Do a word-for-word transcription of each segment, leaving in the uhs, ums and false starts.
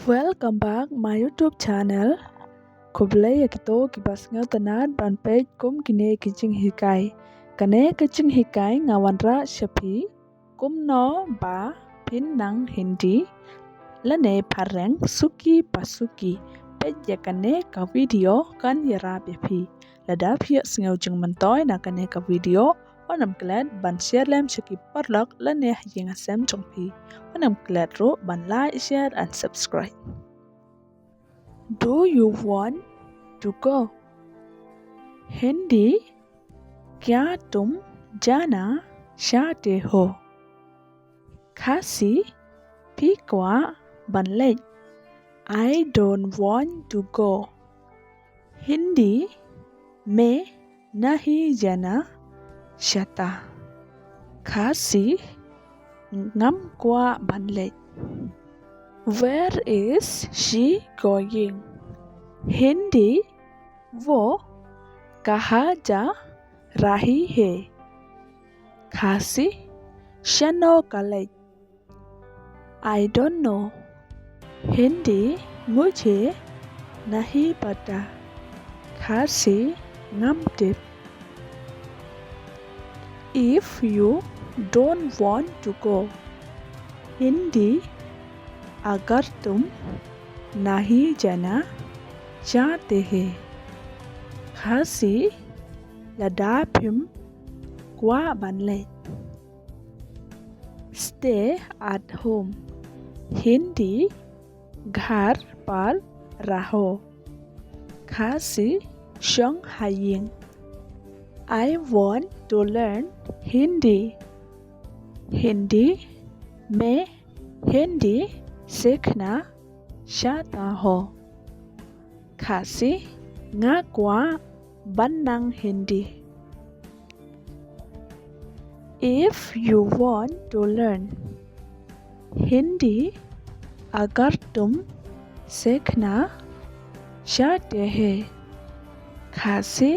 Welcome back my YouTube channel. Khublei ïa kito kiba sngewtynnat ban peit kum kine ki jinghikai. Kane ka jinghikai nga wanrah sha phi kumno ba phin nang Hindi lane phareng suki pa suki. Peit ïa kane ka video kan ïarap ïa phi. Lada phi ïohsngew jingmyntoi na kane ka video, wat nym klet ban share lem sha ki paralok lane ha ïing ha sem jong phi. Wat nym klet ruh ban like, share and subscribe. Do you want to go? Hindi, क्या तुम जाना चाहते हो? Khasi, phi kwah ban leit? I don't want to go. Hindi, मैं नहीं जाना चाहता। Khasi, ngam kwah ban leit. Where is she going? Hindi, वो कहाँ जा रही है? Khasi, shano ka leit? I don't know. Hindi, मुझे नहीं पता। Khasi, ngam tip. If you don't want to go. Hindi, अगर तुम नहीं जाना चाहते हैं। Khasi, lada phim kwah ban leit. Stay at home. Hindi, घर पर रहो। Khasi, shong ha ïing। I want to learn Hindi. Hindi, मैं हिंदी सीखना चाहता हूँ। Khasi, nga kwah ban nang Hindi। If you want to learn Hindi, अगर तुम सीखना चाहते हैं। Khasi,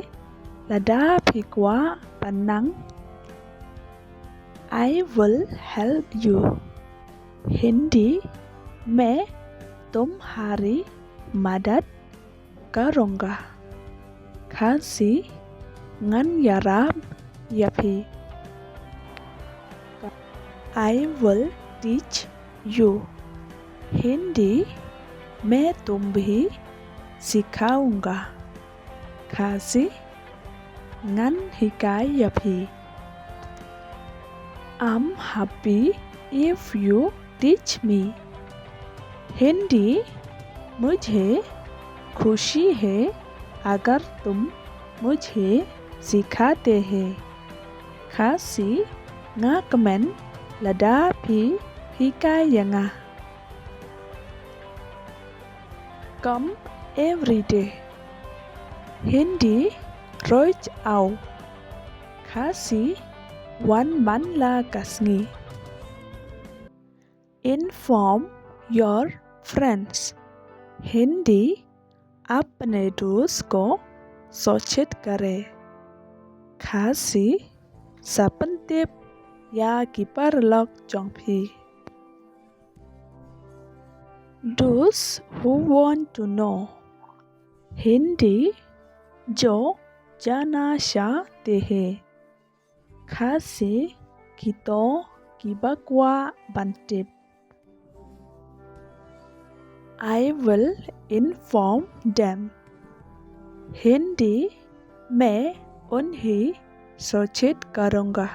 lada phi kwah ban nang, I will help you. Hindi, मैं तुम्हारी मदद करूँगा। Khasi, ngan ïarap ïa phi। I will teach you. Hindi, मैं तुम्हें सिखाऊँगा। Khasi, ngan hikai ïa phi। I'm happy if you teach me। Hindi, मुझे खुशी है अगर तुम मुझे सिखाते हैं। Khasi, nga kmen lada phi hikai ïa nga। Come every day। Hindi, रोज आओ। Khasi, wan man la ka sngi। Inform your friends। Hindi, अपने दोस्त को सूचित करें। Khasi, sa pyntip ïa ki paralok jong phi। Those who want to know। Hindi, जो जानना चाहते हैं। Khasi, kito kiba kwah ban tip। I will inform them। Hindi, मैं उन्हें सूचित करूँगा।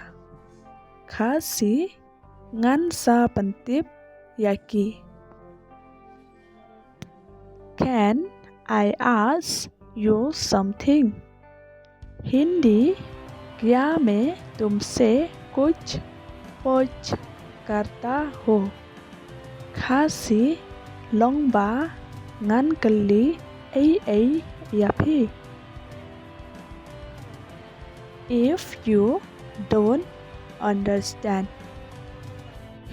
Khasi, ngan sa pyntip ïa ki। Can I ask you something? Hindi, क्या मैं तुमसे कुछ पूछ सकता हूँ? Khasi, long ba ngan kylli ei ei ïa phi? If you don't understand।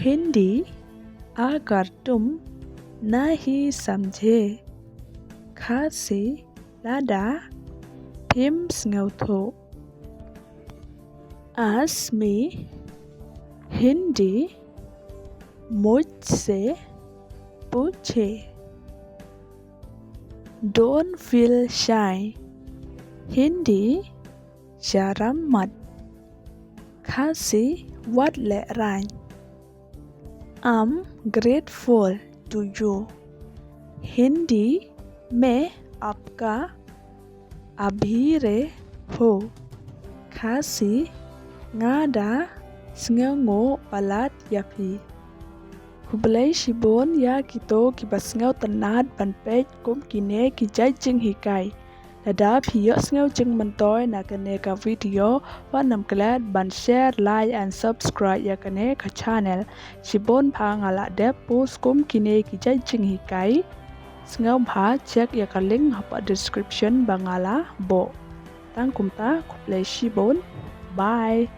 Hindi, अगर तुम नहीं समझे। Khasi, lada phim sngewthuh। Ask me। Hindi, मुझसे पूछे। Don't feel shy. Hindi, शर्म मत. खासी, wat leh rain. I'm grateful to you. Hindi, मैं आपका आभारी हूँ. खासी, nga da sngewnguh palat ïa phi. Khublei shibun ïa kito kiba sngewtynnad ban peit kum kine ki jait jinghikai. Lada phi ïohsngew jingmyntoi na kane ka video, wat nym klet ban share, like and subscribe ïa kane ka channel. Shibun bha nga la dep post kum kine ki jait jinghikai. Sngewbha check ïa ka link hapoh description ba nga la buh. Tang kumta, khublei shibun. Bye.